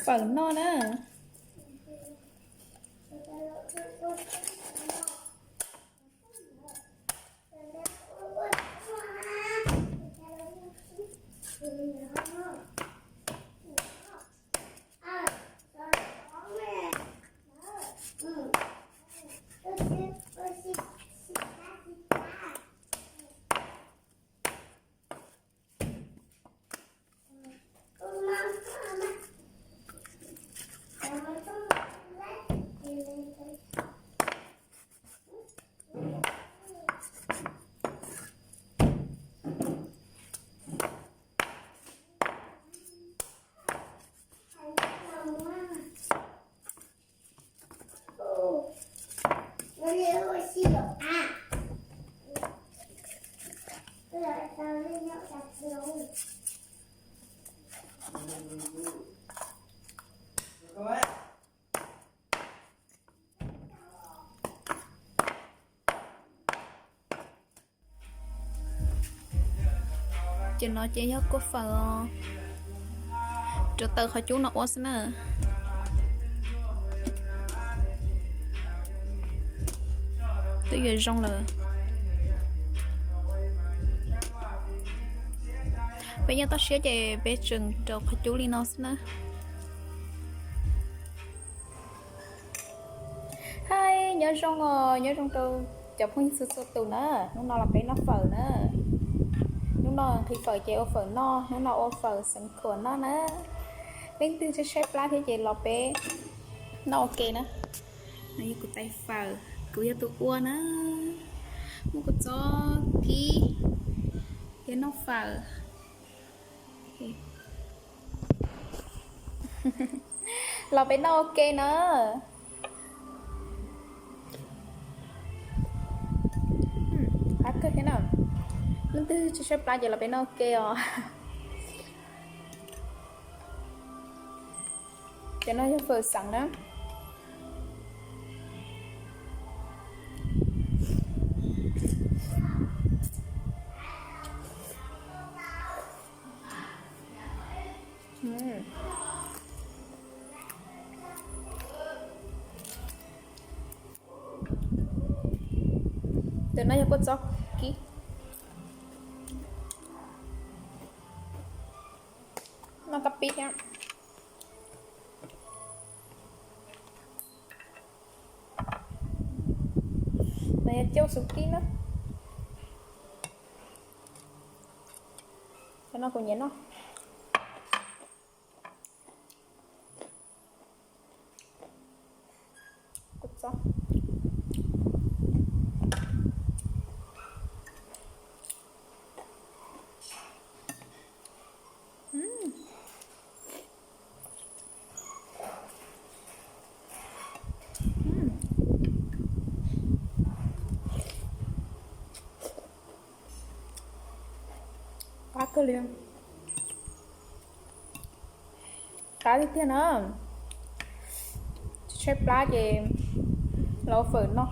Fawm noj na. Ces no ces yog kua fawm os, rau taws qhov cub no ua xwb na. Twb yuav zoo lawm. Peb nyob toj siab ces peb tseem rau qhov cub li no xwb na. Hais nyob zoo os, nyob zoo rau cov phooj ywg txhua txhua tus na. Hnub no los peb noj fawm na. Hnub no nqhis fawm ces ua fawm noj, hnub no ua fawm xeev khuam noj na. Leej twg saib saib plab thiab ces los peb noj ua ke na. No yog kuv tais fawm, kuv yog tus ua na. Muab kua txob kib thiab noj fawm. Los peb noj ua ke na. Qab kawg thiab na. Leej twg tsis saib plab ces los peb noj ua ke os. Cov no yog fawm xeev na. Tus no yog kua txob kib. Noj kab pib thiab. No yog cauj xub kib na. Cov no kuv nyiam noj. Kua txob. Qab kawg li. Qab tiag tiag na. Tsis tshaib plab ces los ua fawm noj.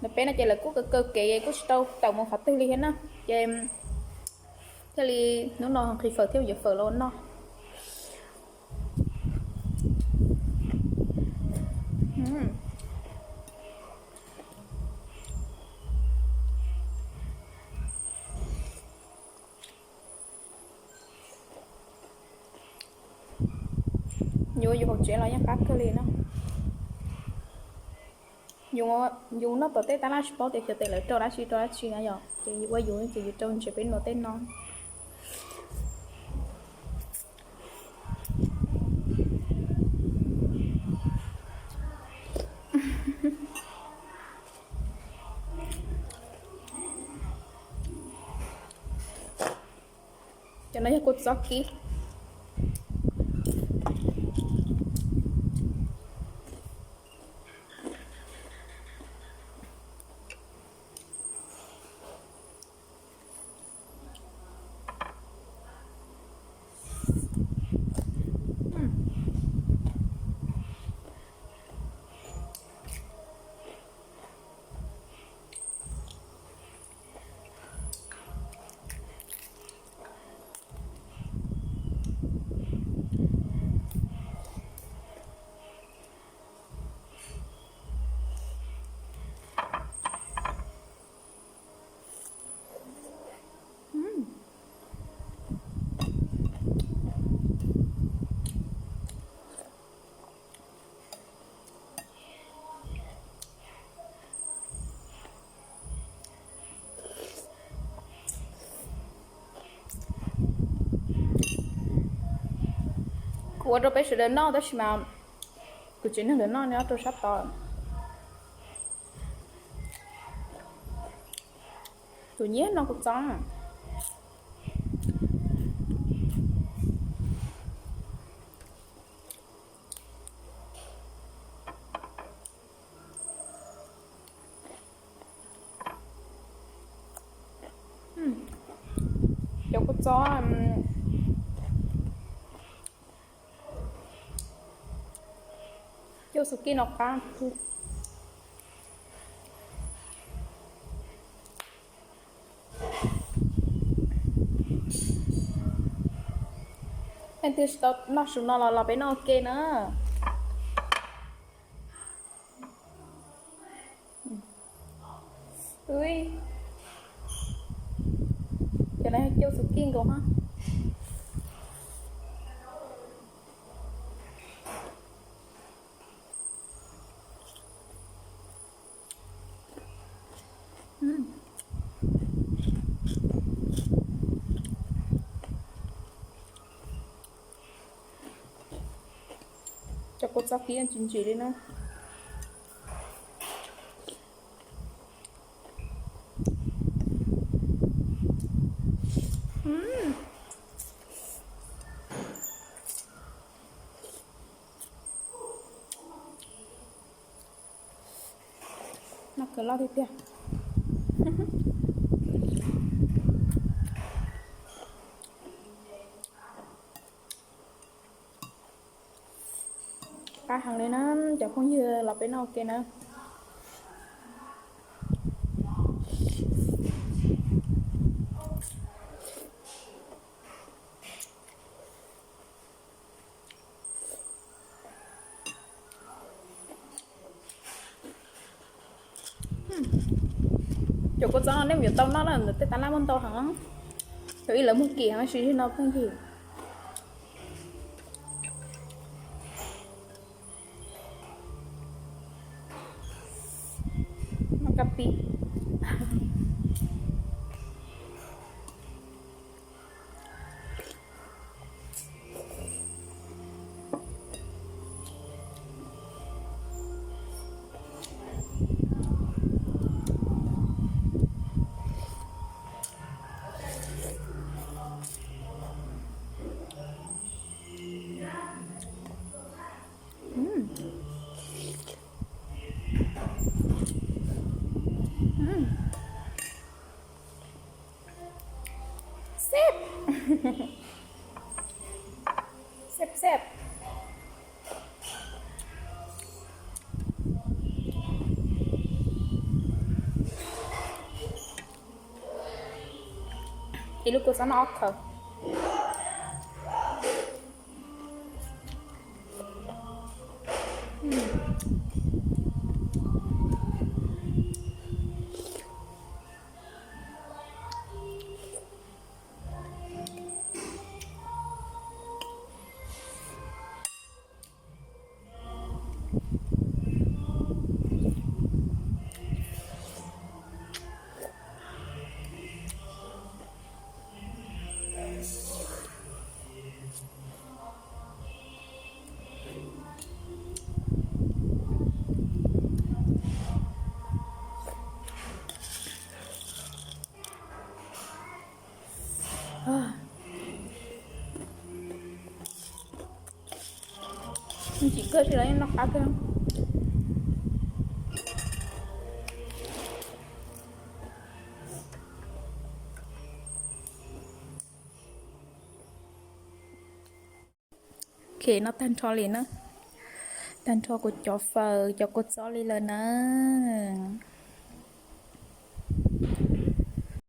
Ntawm peb no ces lawv kuj kaw kaw kev kuj tsis tau tawm mus qhov twg li thiab na. Ces thiaj li hnub no nqhis fawm thiab yuav fawm los ua noj. Yus ua yus hauv tsev los yeej qab kawg li na. Yus noj tom tej tab laj tsis paub tias xyov tes lawv rau dab tsi rau dab tsi na yom, ces yus ua yus ces yus rau ntsev peb nua tej no. Cov no yog kua txob kib. Kuv ua rau peb sawv daws noj tab sis mas kuv tsev neeg ntawm no nyob rau sab tod. Kuv nyiam noj kua txob. Cov kua txob cuab xu kij no qab. Leej twg tsis tau noj su no los los peb noj ua ke na. Cov no cuab xu kij nkaus hab. Cov kua txob kib ntsim ntsim li na. Noj kawg loj tiag tiag. Qab heev li na, cov phooj ywg los peb noj ua ke na. Cov kua txob no nej mus yuav tau noj na, ntawm tej tab laj muaj ntau heev. Yog ib lawv muag kim heev, tab sis no pheej yig. Noj kab pib. Xeb, xeb, xeb. Ib lub kua txob no ob khaws. Ntsim kawg, tsis los yeej noj qab kawg. Ok, noj tag nrho li na. Tag nrho kuv cov faws, cov kua txob li lawm na.